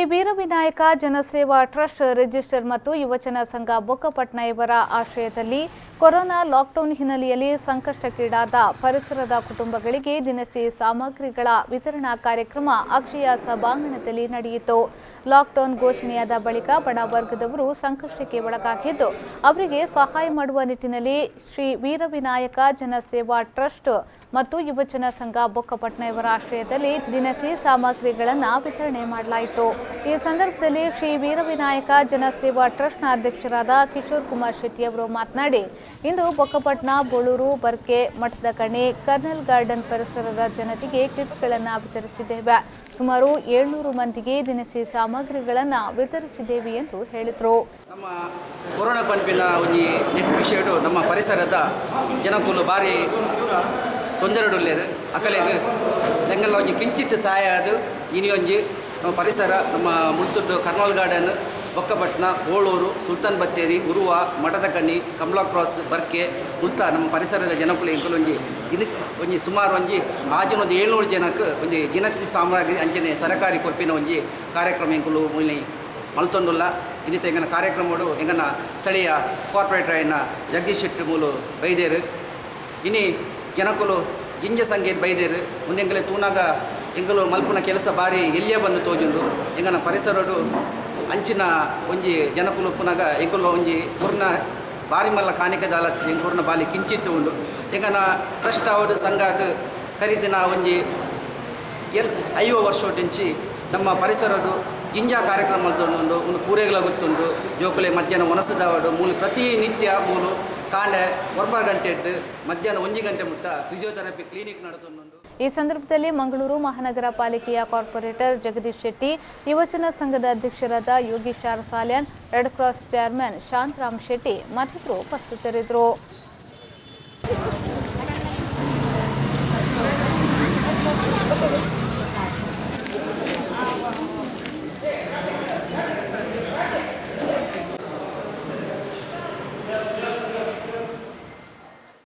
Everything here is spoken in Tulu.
ಶ್ರೀ ವೀರವಿನಾಯಕ ಜನಸೇವಾ ಟ್ರಸ್ಟ್ ರಿಜಿಸ್ಟರ್ ಮತ್ತು ಯುವಜನ ಸಂಘ ಬೊಕ್ಕಪಟ್ನ ಇವರ ಆಶ್ರಯದಲ್ಲಿ ಕೊರೋನಾ ಲಾಕ್ಡೌನ್ ಹಿನ್ನೆಲೆಯಲ್ಲಿ ಸಂಕಷ್ಟಕ್ಕೀಡಾದ ಪರಿಸರದ ಕುಟುಂಬಗಳಿಗೆ ದಿನಸಿ ಸಾಮಗ್ರಿಗಳ ವಿತರಣಾ ಕಾರ್ಯಕ್ರಮ ಅಕ್ಷಯ ಸಭಾಂಗಣದಲ್ಲಿ ನಡೆಯಿತು. ಲಾಕ್ಡೌನ್ ಘೋಷಣೆಯಾದ ಬಳಿಕ ಬಡ ವರ್ಗದವರು ಸಂಕಷ್ಟಕ್ಕೆ ಒಳಗಾಗಿದ್ದು ಅವರಿಗೆ ಸಹಾಯ ಮಾಡುವ ನಿಟ್ಟಿನಲ್ಲಿ ಶ್ರೀ ವೀರವಿನಾಯಕ ಜನಸೇವಾ ಟ್ರಸ್ಟ್ ಮತ್ತು ಯುವಜನ ಸಂಘ ಬೊಕ್ಕಪಟ್ನ ಇವರ ಆಶ್ರಯದಲ್ಲಿ ದಿನಸಿ ಸಾಮಗ್ರಿಗಳನ್ನು ವಿತರಣೆ ಮಾಡಲಾಯಿತು. ಈ ಸಂದರ್ಭದಲ್ಲಿ ಶ್ರೀ ವೀರವಿನಾಯಕ ಜನಸೇವಾ ಟ್ರಸ್ಟ್ನ ಅಧ್ಯಕ್ಷರಾದ ಕಿಶೋರ್ ಕುಮಾರ್ ಶೆಟ್ಟಿ ಅವರು ಮಾತನಾಡಿ, ಇಂದು ಬೊಕ್ಕಪಟ್ನ, ಬೋಳೂರು, ಬರ್ಕೆ, ಮಠದಕಣಿ, ಕರ್ನಲ್ ಗಾರ್ಡನ್ ಪರಿಸರದ ಜನತೆಗೆ ಕಿಟ್ಗಳನ್ನು ವಿತರಿಸಿದ್ದೇವೆ. ಸುಮಾರು 700 ಮಂದಿಗೆ ದಿನಸಿ ಸಾಮಗ್ರಿಗಳನ್ನು ವಿತರಿಸಿದ್ದೇವೆ ಎಂದು ಹೇಳಿದರು. ನಮ್ಮ ಕೊರೋನಾ ಪಂಪಿನ ಒಂಜಿ ನೆಟ್ ವಿಷಯಡು ನಮ್ಮ ಪರಿಸರದ ಜನಕುಲು ಭಾರಿ ತೊಂದರೆಡುಲ್ಲೇರು. ಅಕಲೆಗ್ ಎಂಗಲ್ಲ ಒಂಜಿ ಕಿಂಚಿತ್ ಸಹಾಯ ಅದು ಇನಿ ಒಂಜಿ ನಮ್ಮ ಪರಿಸರ ನಮ್ಮ ಮುಲ್ತುಡ್ಡು colonel garden, ಬೊಕ್ಕಪಟ್ನ, ಓಳೂರು, sultan Battery, Urwa, ಮಠದಕಣಿ, ಕಮಲಾ ಕ್ರಾಸ್, ಬರ್ಕೆ ಮುಲ್ತ ನಮ್ಮ ಪರಿಸರದ ಜನಕುಲು ಎಂಕುಲು ಒಂಜಿ ಇನ್ನು ಒಂಜಿ ಸುಮಾರು ಒಂಜಿ ಆಜಿನ ಒಂದು 700 ಜನಕ್ಕೆ ಒಂಜಿ ದಿನಸಿ ಸಾಮಗ್ರಿ ಅಂಚನೆ ತರಕಾರಿ ಕೊರ್ಪಿನ ಒಂಜಿ ಕಾರ್ಯಕ್ರಮ ಎಂಕುಲು ಮುಲ್ಲಿ ಮಲ್ತೊಂಡುಲ್ಲ. ಇನ್ನಿತ ಎಂಗನ ಕಾರ್ಯಕ್ರಮಡು ಎಂಗನ ಸ್ಥಳೀಯ ಕಾರ್ಪೊರೇಟರ್ ಆಯಿನ ಜಗದೀಶ್ ಶೆಟ್ಟಿ ಮೂಲು ಬೈದೇರು. ಇನಿ ಜನಕುಲು ಜಿಂಜ ಸಂಗೀತ ಬೈದೇರು. ಮುಂದೆಂಗಲೆ ತೂನಾಗ ಎಂಗಲು ಮಲ್ಪುನ ಕೆಲಸ ಬಾರಿ ಎಲ್ಲಿಯೇ ಬಂದು ತೋಜುಂಡು. ಎಂಗನ ಪರಿಸರಡು ಅಂಚಿನ ಒಂಜಿ ಜನಕುಲು ಉಪ್ಪುನಾಗ ಎಂಕುಲು ಒಂಜಿ ಪೂರ್ಣ ಬಾರಿ ಮಲ್ಲ ಕಾಣಿಕೆ ದಾಲ ಎಂಕೂರ್ನ ಬಾಲಿ ಕಿಂಚಿತ್ತು ಉಂಡು. ಎಂಗನ ಟ್ರಸ್ಟ್ ಅವರು ಸಂಘ ಖರೀದಿನ ಒಂಜಿ 50 ವರ್ಷೊಟ್ಟಿಂಚಿ ನಮ್ಮ ಪರಿಸರಡು ಗಿಂಜಾ ಕಾರ್ಯಕ್ರಮ ಉಂಡು. ಒಂದು ಪೂರೆಗಳ ಗೊತ್ತುಂಡು. ಜೋಕುಲೆ ಮಧ್ಯಾಹ್ನ ಒನಸದಾವಡು ಮೂಲು ಪ್ರತಿನಿತ್ಯ ಮೂಲು ಕಾಂಡೆ 9 ಗಂಟೆ ಮಧ್ಯಾಹ್ನ 1 ಗಂಟೆ ಮುಟ್ಟ ಫಿಸಿಯೋಥೆರಪಿ ಕ್ಲಿನಿಕ್ ನಡೆದುಂಡು. ಈ ಸಂದರ್ಭದಲ್ಲಿ ಮಂಗಳೂರು ಮಹಾನಗರ ಪಾಲಿಕೆಯ ಕಾರ್ಪೊರೇಟರ್ ಜಗದೀಶ್ ಶೆಟ್ಟಿ, ಯುವಜನ ಸಂಘದ ಅಧ್ಯಕ್ಷರಾದ Yogish R Salian, red cross chairman Shantaram Shetty ಮತ್ತಿತರರು ಉಪಸ್ಥಿತರಿದ್ದರು.